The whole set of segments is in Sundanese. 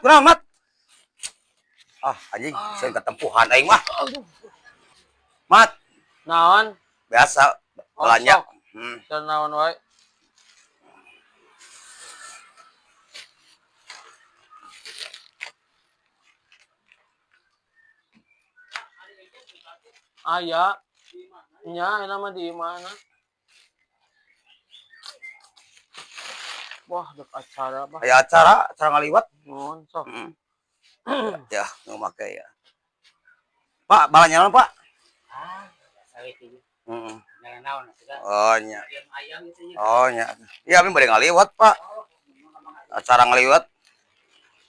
Kunaon, Mat? Ah, anjing, sieun katempuhan aing mah. Mat, Naon? Biasa Oh, belanja. sok. Dan naon wae. Aya. Nya, ini mah di mana? Wah, dek acara, Bah. Aya acara, acara ngaliwat. Nuhun, sok. Ya, nu make ya. Pak, balanja naon, Pak? Ah, biasa itu. Jalan naon sudah. Oh, nya. Ayam ayam itu nya. Oh, nya. Iya, abi bade ngaliwat, Pak. Acara ngaliwat.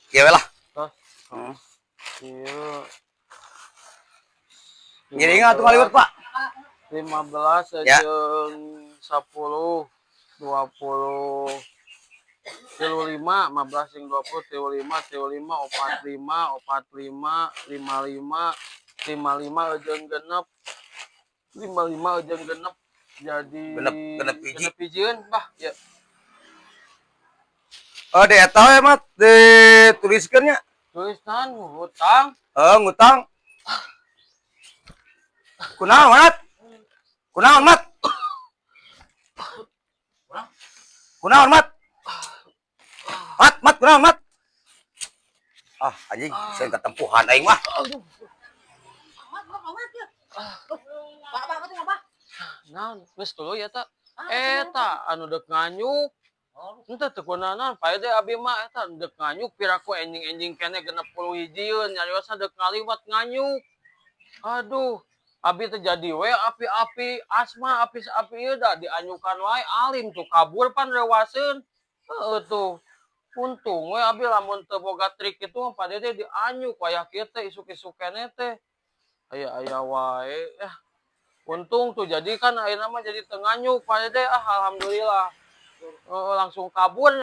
Kieu we lah. Tos. Ieu. Ngiring atuh ngaliwat, Pak. 15 Ya. jeung 10, 20, 35, 15 jeung 20, 35, 35, 45, 45, 55, 55 jeung genep, 55 jeung genep, jadi Genep, genep hiji. Genep hijieun, Bah, ya. Oh, di eta we, Mat, dituliskeun nya. Tulisan hutang. Eh, ngutang. Kunaon, Mat? Kunaon, Mat? Kunaon, Mat? Mat, Mat, kunaon, Mat? Ah, anjing, sieun katempuhan aing mah. Amat, amat ya. Pak, Pak, apa tuh, Pak? Naon geus tuluy eta? Eta anu dek nganyuk. Henteu, teu kunaon, pae abi mah eta dek nganyuk piraku enjing-enjing keneh 60 hijieun nyariosna dek ngaliwat nganyuk. Aduh, abi teh jadi we api-api asma, api api ieu da dianyukan wae alim tuh kabur pan rewaseun. Heeh tuh. Untung we abi, lamun teu boga trik kitu mah pade teh dianyuk wayah kieu teh isuk-isuk keneh teh. Aya-aya wae eh. Untung tuh jadi kan ayeuna mah jadi teu nganyuk pade teh, ah, alhamdulillah. Heeh, langsung kabur.